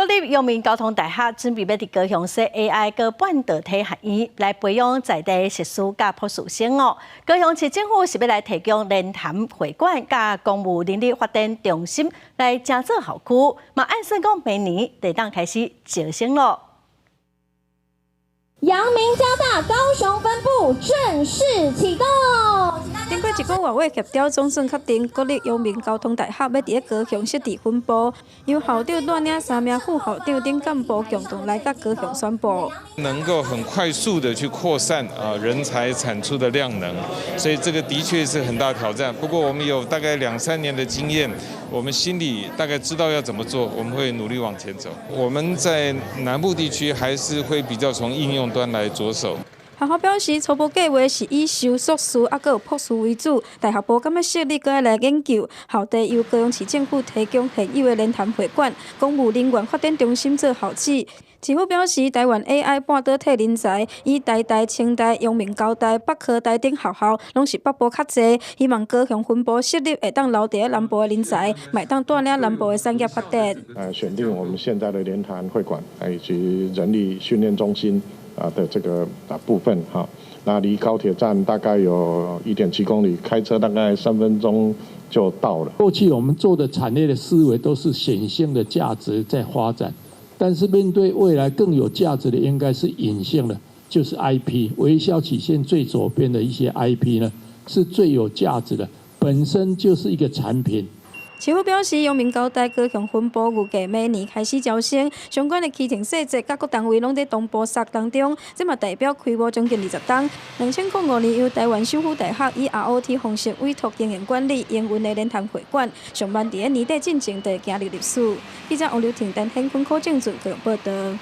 國立陽明交通大學準備欲佇高雄設 AI 佮半導體學院來培養在地碩士佮博士生哦。高雄市政府是欲來提供聯談會館佮公務人力發展中心來成做校區，嘛按算講明年就當開始招生囉。陽明交大高雄分部正式啟動。經過一個月協調，總算確定國立陽明交通大學欲佇咧高雄設置分部，由校長帶領三名副校長等幹部共同來佮高雄宣布。能夠很快速的去擴散啊人才產出的量能，所以這個的確是很大挑戰。不過我們有大概兩三年的經驗，我們心裡大概知道要怎麼做，我們會努力往前走。我們在南部地區還是會比較從應用端來着手。學校表示，初步計劃是以收碩士猶閣有博士為主，大學部敢欲設立閣愛來研究。校地由高雄市政府提供現有的聯談會館、公務人員發展中心做校址。市府表示，台灣 AI 半導體人才以台大、清大、陽明交大、北科大等學校攏是北部較濟，希望高雄分部設立會當留佇咧南部的人才，嘛會當帶領南部的產業發展。選定我們現在的聯談會館以及人力訓練中心的這個部分哈，那離高鐵站大概有1.7公里，開車大概3分鐘就到了。過去我們做的產業的思維都是顯性的價值在發展，但是面對未來更有價值的應該是隱性的，就是 IP 微笑曲線最左邊的一些 IP 呢，是最有價值的，本身就是一個產品。市府表示，陽明交大高雄分部預計明年開始招生，相關的規程細節，佮各單位攏佇同步殺當中。這嘛代表開幕將近20冬。2005年由台灣首府大學以 ROT 方式委託經營管理營運的聯談會館，上萬佇咧年底進前就會行入歷史。記者王劉婷、陳顯坤、柯正俊高雄報導。